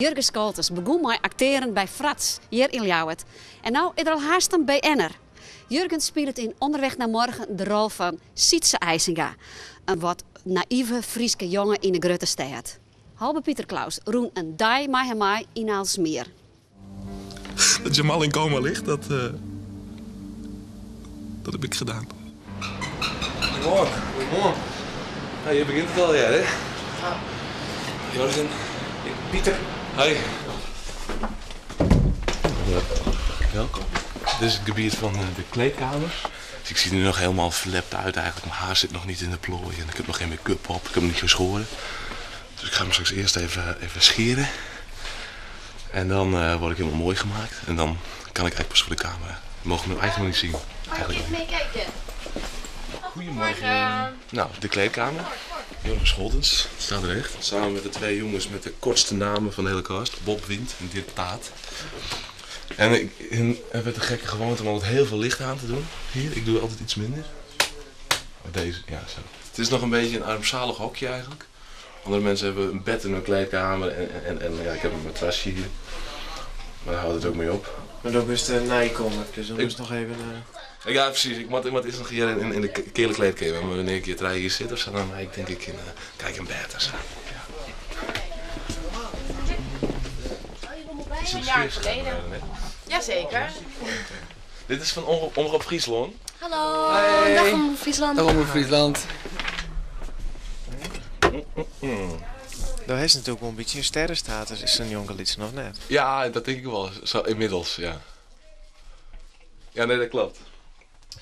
Jurgen Scholtes begûn mei aktearen by Frats hjir yn Ljouwert en no is er al hast in BN'er. Jurgen spilet yn Onderweg naar Morgen de rol fan Sytse Eisenga, in wat naïve Fryske jonge yn 'e grutte stêd. Halbe Piter Claus rûn in dei mei him mei yn Aalsmeer. Dat Jamal in coma ligt, dat, uh, dat heb ik gedaan. Goeiemoarn. Goeiemoarn. Nou, je begint het al, ja, hè? Ja. Jurgen. Pieter. Hoi. Ja. Welkom. Dit is het gebied van de kleedkamers. Dus ik zie er nu nog helemaal verlept uit eigenlijk. Mijn haar zit nog niet in de plooi en ik heb nog geen make-up op. Ik heb me niet geschoren. Dus ik ga me straks eerst even, even scheren. En dan uh, word ik helemaal mooi gemaakt. En dan kan ik eigenlijk pas voor de camera. We mogen me eigenlijk nog niet zien. Mag ik even meekijken? Goedemorgen. Nou, de kleedkamer. Jurgen Scholtens staat er echt. Samen met de twee jongens met de kortste namen van de hele cast. Bob Wind en Dirk Taat. En ik heb het de gekke gewoonte om altijd heel veel licht aan te doen. Hier, ik doe altijd iets minder. Maar deze, ja zo. Het is nog een beetje een armzalig hokje eigenlijk. Andere mensen hebben een bed in hun kleedkamer en, en, en ja, ik heb een matrasje hier. Maar daar houdt het ook mee op. Maar dan is de nijkomer, dus dan is nog even... Uh... Ja, precies. Ik moet, ik moet eerst nog hier in, in de kele kleedkamer. Maar wanneer ik hier drie hier zit of zo, dan ga ik denk ik in, kijk in bed of zo. Ja. Het is een jaar geleden. Jazeker. Dit is van Omroep Friesland. Hallo, hey. dag Omroep Friesland. Dag Omroep Friesland. Daar is natuurlijk wel een beetje een sterrenstatus, is zo'n jonge liedje nog net. Ja, dat denk ik wel. Zo, inmiddels, ja. Ja, nee, dat klopt.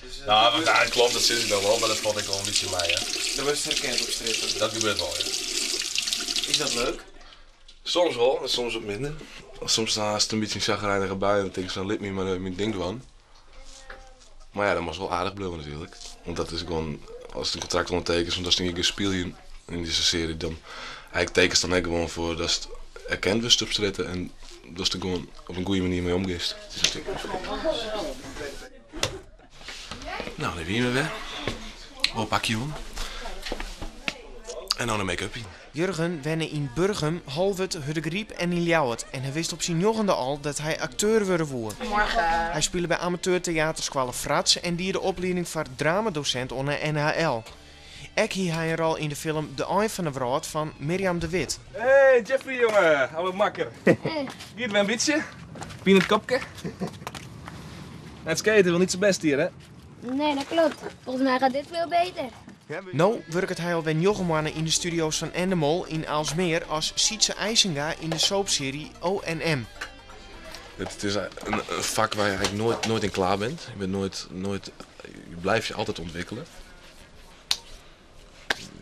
Dus, uh, nou, dat klopt, dat zit ik dan wel, maar dat valt ik wel een beetje mij, hè. Dat wordt herkend op strippen. Dat gebeurt wel, ja. Is dat leuk? Soms wel, en soms wat minder. Soms dan is het een beetje een chagrijnige bui en dan denk ik zo, lid me maar mijn ding doen. Maar ja, dat was wel aardig blijven natuurlijk. Want dat is gewoon, als het een contract ondertekent, want dat is een speel je in deze serie, dan eigenlijk tekens dan ook gewoon voor dat het erkend wordt op stritten en dat het er gewoon op een goede manier mee omgaat. Het is natuurlijk Nou, dan wie we weer. Wat pak je om? En dan een make-up. Jurgen wenne in Burgum, Holwert, Hurdegaryp en in Ljouwert. En hij wist op zijn jochende al dat hij acteur wilde worden. Morgen. Hij speelde bij amateurtheaterskwallen Frats en die de opleiding voor dramadocent onder NHL. Ek hie hij een rol in de film De Ein van de Wrâld van Mirjam de Wit. Hey Jeffrey jongen, oude makker. Hey. Hier weer een beetje. Pien het kopje. Het skaten wil niet zo best hier, hè? Nee, dat klopt. Volgens mij gaat dit veel beter. Nu werkt hij alweer 9 maanden in de studio's van Endemol in Aalsmeer als Sytse Eisenga in de soapserie ONM. Het is een, een vak waar je eigenlijk nooit, nooit in klaar bent. Je, bent nooit, nooit, je blijft je altijd ontwikkelen.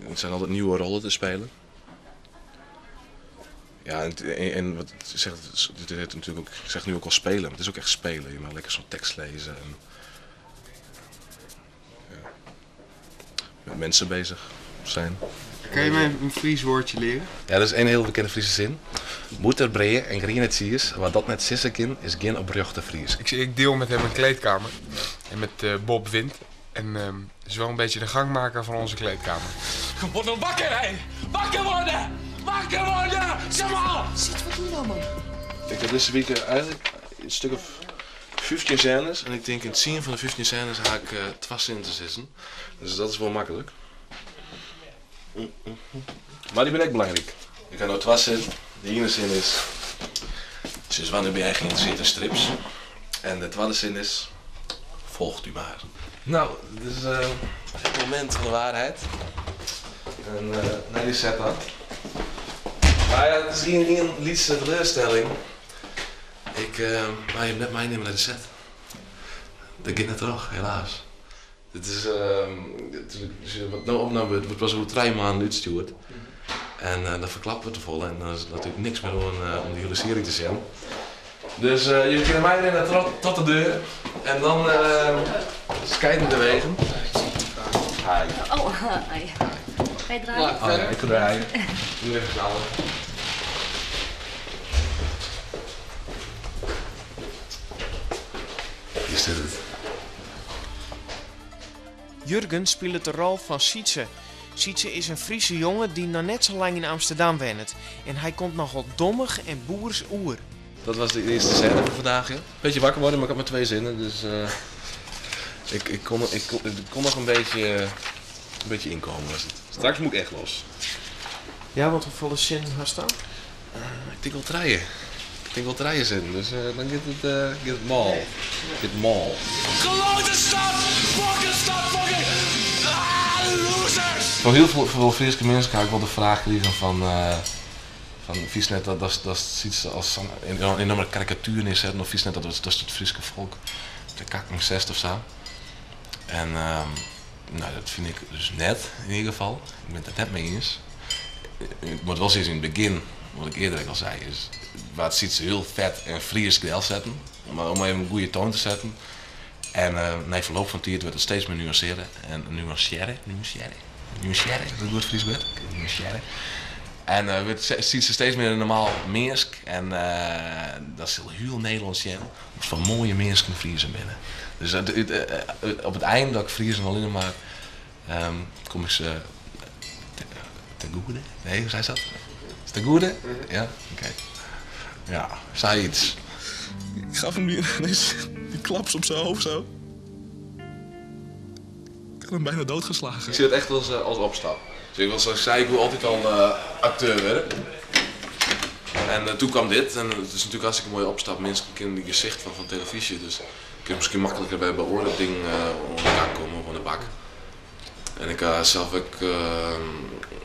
Er zijn altijd nieuwe rollen te spelen. Ja, en, en, en wat zegt, dit heet natuurlijk ook, ik zeg nu ook al spelen, maar het is ook echt spelen. Je mag lekker zo'n tekst lezen en ja, met mensen bezig zijn. Kan je mij een Fries woordje leren? Ja, dat is één heel bekende Friese zin. Moeder breien en grien het siers, wat dat net sissen is geen oprechte Fries. Ik, ik deel met hem een kleedkamer en met uh, Bob Wind. En uh, is wel een beetje de gangmaker van onze kleedkamer. Word nou wakker, hé! Wakker worden! Wakker worden! Jamal! Zit, wat doe je nou, man? Ik heb deze week eigenlijk een stuk of 15 scènes. En ik denk in het zien van de 15 scènes ga ik uh, 12 zinnen te zitten. Dus dat is wel makkelijk. Maar die ben ik belangrijk. Ik ga nou 12 zin. De ene zin is... Sinds wanneer ben jij geïnteresseerd in strips? En de tweede zin is... Volgt u maar. Nou, dit is uh, het moment van de waarheid. En uh, naar die setup. Maar ja, het is geen, geen liedse teleurstelling. Ik, uh, maar je hebt net mij nemen naar de set. Dat gaat net terug, helaas. Dit is, uh, wat nou opnam wordt, wordt pas over drie maanden uitgestuurd. En uh, dan verklappen we te vol en dan is het natuurlijk niks meer om, uh, om die hele serie te zien. Dus uh, jullie kunnen mij erin tot, tot de deur. En dan uh, de wegen. Hi. Oh, hi. Ga je draaien? Ja, oh, ja, ik kan draaien. Doe even snel. Hier zit het. Jurgen speelt de rol van Sytse. Sytse is in Friese jonge dy't noch net sa lang yn Amsterdam wennet en hy komt nochal dommich en boers oer. Dat was de eerste scène van vandaag, ja. Beetje wakker worden, maar ik had maar twee zinnen, dus eh, ik, ik, kon, ik, kon, ik kon nog een beetje, een beetje inkomen. Was het. Straks moet ik echt los. Ja, want hoefolle sinnen hast dan? Ik tink wol trije. Ik tink wol trije sinnen, dus eh, dan giet it, eh, giet it mâl. Giet mâl. Klote stad! Fucking stad! Fucking... Ah, losers! Foar hiel folle Fryske minsken ha ik wol de fraach krigen fan, eh, fan fynst net dat dat Sytse as sa'n enoarme karikatuer neersetten of fynst net dat datst it Fryske folk te kakken setst of sa. En no, dat fyn ik dus net yn ieder gefal. Ik bin it der net mei iens. Ik moat wol sizze, yn it begjin, wat ik earder ek al sei, is waard Sytse hiel fet en Frysk delsetten, om even in goede toon te setten. En nei ferloop fan tiid wurdt it steeds mear nuansearre en nuansearre, nuansearre, nuansearre, is dat in goed Frysk wurd? Nuansearre. En uh, wurdt Sytse steeds mear in normaal minsk en dan sil hiel Nederlân sjen wat foar moaie minsken Friezen binne. Dus op it ein dat ik Friezen allinne mar kom ik se te goede? Nee, hoe sei dat? Is te goede? Ja, oké. Ja, sayts. Ik gaf hem die, ineens die klaps op zijn hoofd zo. Ik had hem bijna doodgeslagen. Ik zie het echt als, als opstap. Dus ik was, zoals ik zei, ik wil altijd al acteur worden. En toen kwam dit en het is natuurlijk hartstikke mooie opstap. Mensen kennen die gezicht van televisie, dus ik kan misschien makkelijker bij oare dingen oan de gang komme of oan de bak. En ik ha zelf ek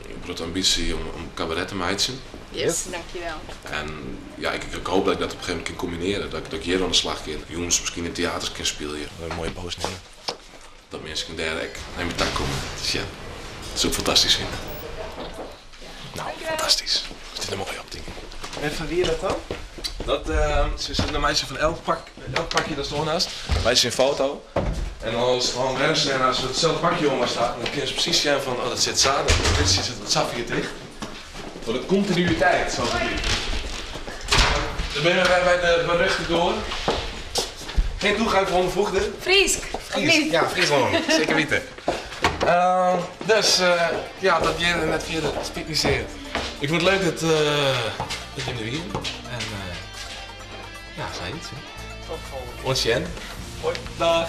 in protte ambysje om kabaret te meitsjen. Yes, dankjewel. En ja, ik, ik hoop dat ik dat op een gegeven moment kan combineren. Dat ik hjir oan de slach kin. Jûns miskien yn teaters kin spylje. In moaie post nimme. Dat minsken dêr ek nei my ta komme te sjen. Dat soe ik fantastysk fine. No, fantastysk. Is dit in moaie optinking. En fan wie dat dan? Dat uh, se se meitsje fan elk, pak, elk pakje datst oan hast, meitsje in foto. En dan as dan wer sjen as itselde pakje oan staat, dan kinne se presys sjen fan, oh dat sit sa, dat dit sit sa fier ticht. Foar de kontinuïteit, sa't it hjit. Dan binne we wer by de beruchte doar. Geen toegang voor onbevoegden. Frysk, of niet? Ja, Fryslân, seker witte. Uh, dus, uh, ja, dat hjir net fierder spyt my sear. Ik fûn it leuk dat, uh, dat jim der wienen. En ja, sayts. Oant sjen. Hoi. Dag.